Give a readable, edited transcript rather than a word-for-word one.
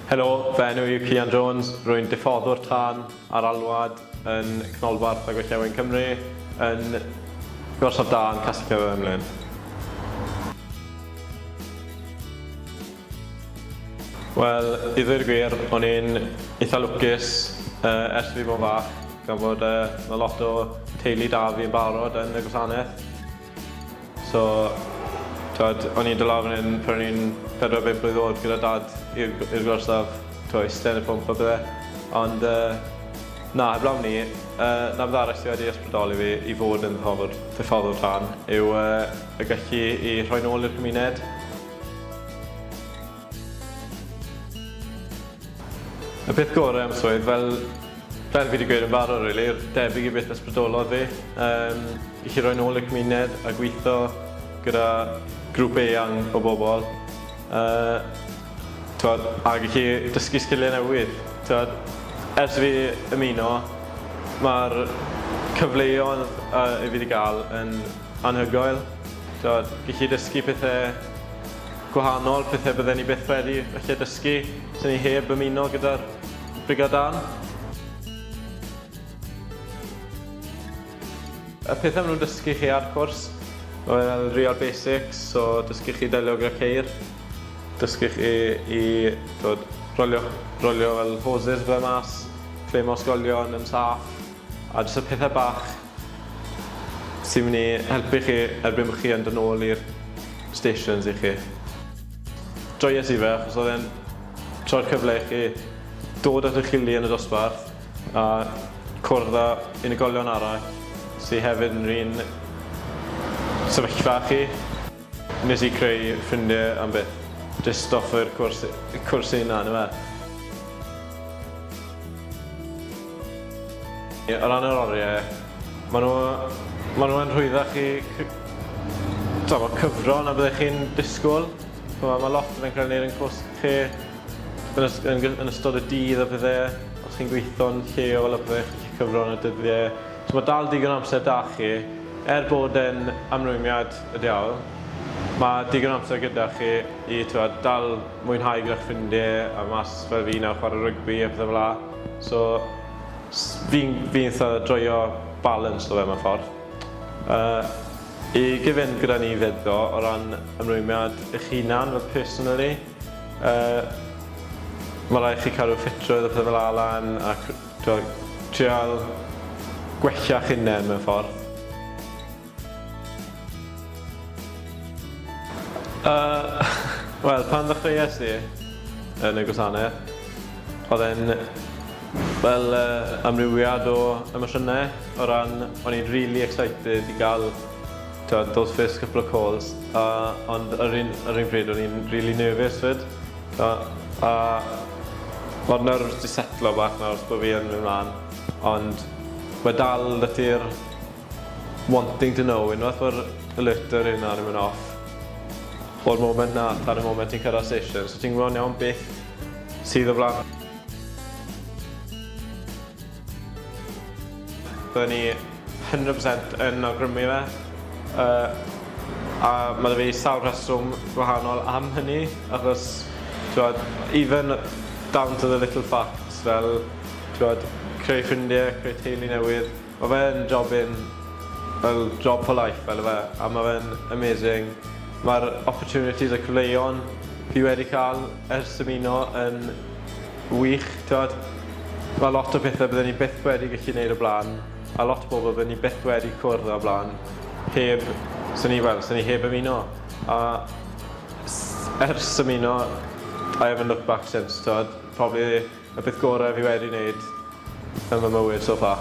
Helo, fy enw i yw Cian Jones, rwy'n diffoddwr tân ar alwad yn Canolbarth a Gorllewin Cymru yn Gorsaf Dân Castell Newydd Emlyn. Wel, i ddweud y gwir, o'n i'n eitha lwcus uh, ers fi bod yn fach, gan fod uh, mae lot o teulu da fi yn barod yn y gwasanaeth. So, twod, o'n i'n dod lawr fan hyn pan o'n i'n 4-5 blwydd oed gyda dad i'r gorsaf, twod, eistedd yn y pwmp a bydde. Ond, uh, na, heblaw ni, uh, na beth arall sydd wedi ysbrydoli fi i fod yn ddiffoddwr, ddiffoddwr tân yw uh, y gallu i rhoi nôl i'r cymuned. Y peth gorau am swydd, fel, fel fi wedi gweud yn barod really, yw'r debyg i beth ysbrydolodd fi. Um, i chi roi nôl i'r cymuned a gweithio gyda grŵp eang o bobl. Uh, twod, a gallu dysgu sgiliau newydd. Twod, ers fi ymuno, mae'r cyfleoedd uh, i fi wedi gael yn anhygoel. Twod, gallu dysgu pethau gwahanol, pethau bydden ni byth wedi falle dysgu 'sen ni heb ymuno gyda'r Brigâd Dân. Y pethau maen nhw'n dysgu chi ar cwrs, mae fel real basics, so dysgu chi delio gyda ceir, dysgu chi i dod, rolio, rolio fel hoses fel mas, lle mae ysgolion yn saff, a jyst y pethau bach sy'n mynd i helpu chi erbyn bod chi yn dod nôl i'r stations i chi. Joies i fe achos oedd e'n troi'r cyfle i chi dod at eich gilydd yn y dosbarth a cwrdd â unigolion arall sy hefyd yn yr un sefyllfa â chi. Nes i creu ffrindie am byth jyst off yr cwrs cwrs ei hunan yfe? O ran yr orie, ma' nhw ma' nhw yn rhwyddach i t'mo' cyfro na byddech chi'n disgwl. Ch'mo' ma' lot o fe'n cael ei wneud yn cwrs chi yn ys- yn gy- yn ystod y dydd a pethe, os chi'n gweitho'n lleol a pethe chi'n gallu cyfro yn y dyddie. So ma' dal digon o amser 'da chi, er bod e'n amrwymiad y diawl, ma' digon o amser gyda chi i t'mod dal mwynhau gyda'ch ffrindie a mas fel fi nawr chware rygbi a pethe fel 'a. So s- fi'n fi'n itha joio balance o fe mewn ffordd. Yy i gyfynd gyda ni 'fyd ddo o ran ymrwymiad 'ych hunan fel personally yy ma' rai' chi cadw ffitrwydd a pethe fel 'a lan a cr- t'wod trial gwella'ch hunen mewn ffordd. Yy wel pan ddechreuais i yn y gwasanaeth o'dd e'n fel yy amrywiad o emosiyne o ran o'n i'n rili excited i ga'l t'wod those first couple of calls a ond yr un yr un pryd o'n i'n rili nervous 'fyd a a ma'r nerves 'di setlo bach nawr ers bo' fi yn myn' mlan ond ma' dal 'da ti'r wanting to know unwaith ma'r alerter yna yn mynd off o'r moment 'na tan y moment ti'n cyrraedd station so ti'n gwybod yn iawn beth sydd o flaen. Byddwn ni 100% yn awgrymu fe yy a ma' 'da fi sawl rheswm gwahanol am hynny achos t'wod even down to the little facts fel t'wod creu ffrindie, creu teulu newydd. Ma' fe yn jobyn fel job for life fel yfe a ma' fe'n amazing. Ma'r opportunities y cyfleon fi wedi ca'l ers ymuno yn wych t'wod? Ma' lot o pethe bydden i byth wedi gallu neud o bla'n a lot o bobol bydden i byth wedi cwrdd â o bla'n heb swn i wel swn i heb ymuno a s- ers ymuno I haven't looked back since t'wod? Probably y peth gore fi wedi neud yn fy mywyd so far.